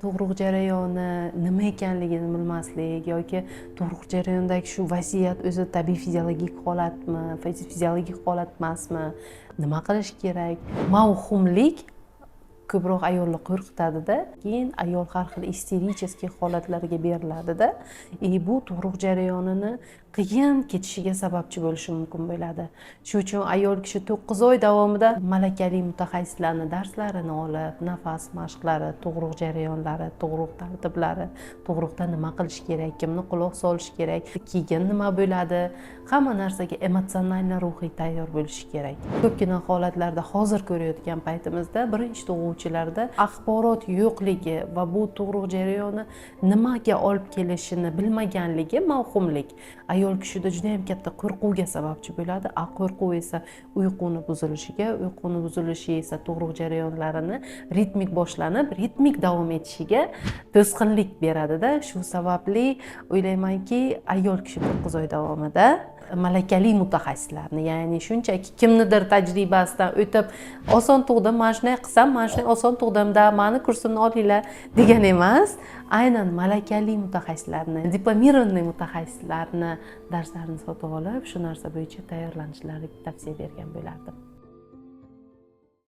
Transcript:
Tug'ruq jarayoni nima ekanligini bilmaslik yoki tug'ruq jarayonidagi shu vaziyat o'zi tabiiy fiziologik holatmi, fiziologik holat emasmi, nima qilish kerak, mavhumlik ko'proq ayolni qo'rqitadida. Keyin ayol har xil истерический holatlarga beriladida и bu tug'ruq jarayonini qiyin kechishiga sababchi bo'lishi mumkin bo'ladi. Shuning uchun ayol kishi 9 oy davomida malakali mutaxassislarni darslarini olib, nafas mashqlari, tug'ruq jarayonlari, tug'ruq tartiblari, tug'ruqda nima qilish kerak, kimni quloq solish kerak, keyin nima bo'ladi, hamma narsaga эмоционально, ruhiy tayyor bo'lishi kerak. Ko'pgina holatlarda hozir ko'rayotgan paytimizda birinchi tug'uvchilarda axborot yo'qligi va bu tug'ruq jarayoni nimaga olib kelishini bilmaganligi, mavhumlik ayol kishida juda yam katta qo'rquvga sababchi bo'ladi. A qo'rquv esa uyquni buzilishiga, uyquni buzilishi esa tug'ruq jarayonlarini ritmik boshlanib, ritmik davom etishiga to'sqinlik beradida. Shu sababli o'ylaymanki, ayol kishi 9 oy davomida malakali mutaxassislarni, ya'ni shunchaki kimnidir tajribasidan o'tib, "Oson tug'dim, mana shunday qilsam, mana shunday oson tug'dimda, mani kursimni olinglar" degan emas, aynan malakali mutaxassislarni, дипломированный mutaxassislarni darslarini sotib olib, shu narsa bo'yicha tayyorlanishlariga tavsiya bergan bo'lardim.